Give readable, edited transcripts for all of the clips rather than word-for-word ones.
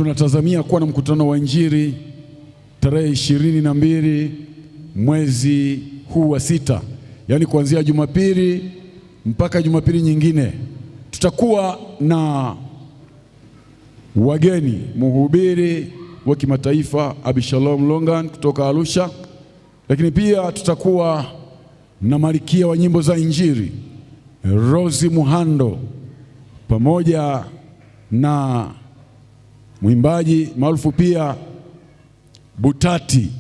Tunatazamia kuwa na mkutano wa Injili tarehe 22 mwezi huu wa 6, yaani kuanzia Jumapili mpaka Jumapili nyingine. Tutakuwa na wageni, mhubiri wa kimataifa Abishalom Longan kutoka Arusha, lakini pia tutakuwa na malkia wa nyimbo za Injili Rose Muhando pamoja na mwimbaji maarufu pia Butati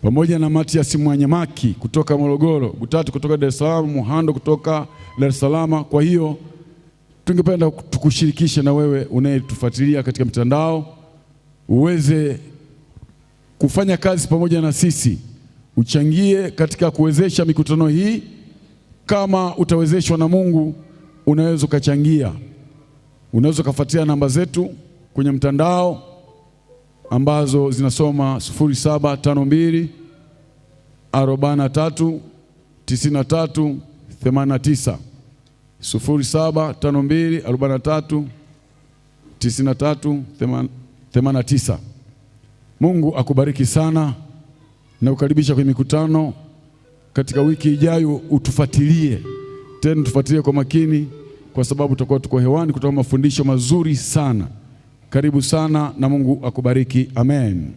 pamoja na Matias Mwanyamaki kutoka Morogoro, Butati kutoka Dar es Salaam, Muhando kutoka Dar es Salaam. Kwa hiyo tungependa tukushirikishe na wewe unayetufuatilia katika mitandao uweze kufanya kazi pamoja na sisi, uchangie katika kuwezesha mikutano hii. Kama utawezeshwa na Mungu, unaweza ukachangia, unaweza ukafuatilia namba zetu kwenye mtandao ambazo zinasoma 0752 43 93 89, 0752 43 93 89. Mungu akubariki sana na kukaribisha kwenye mikutano katika wiki ijayo. Utufuatilie tena, tufuatilie kwa makini, kwa sababu tutakuwa tuko hewani kutoa mafundisho mazuri sana. Karibu sana na Mungu akubariki. Amen.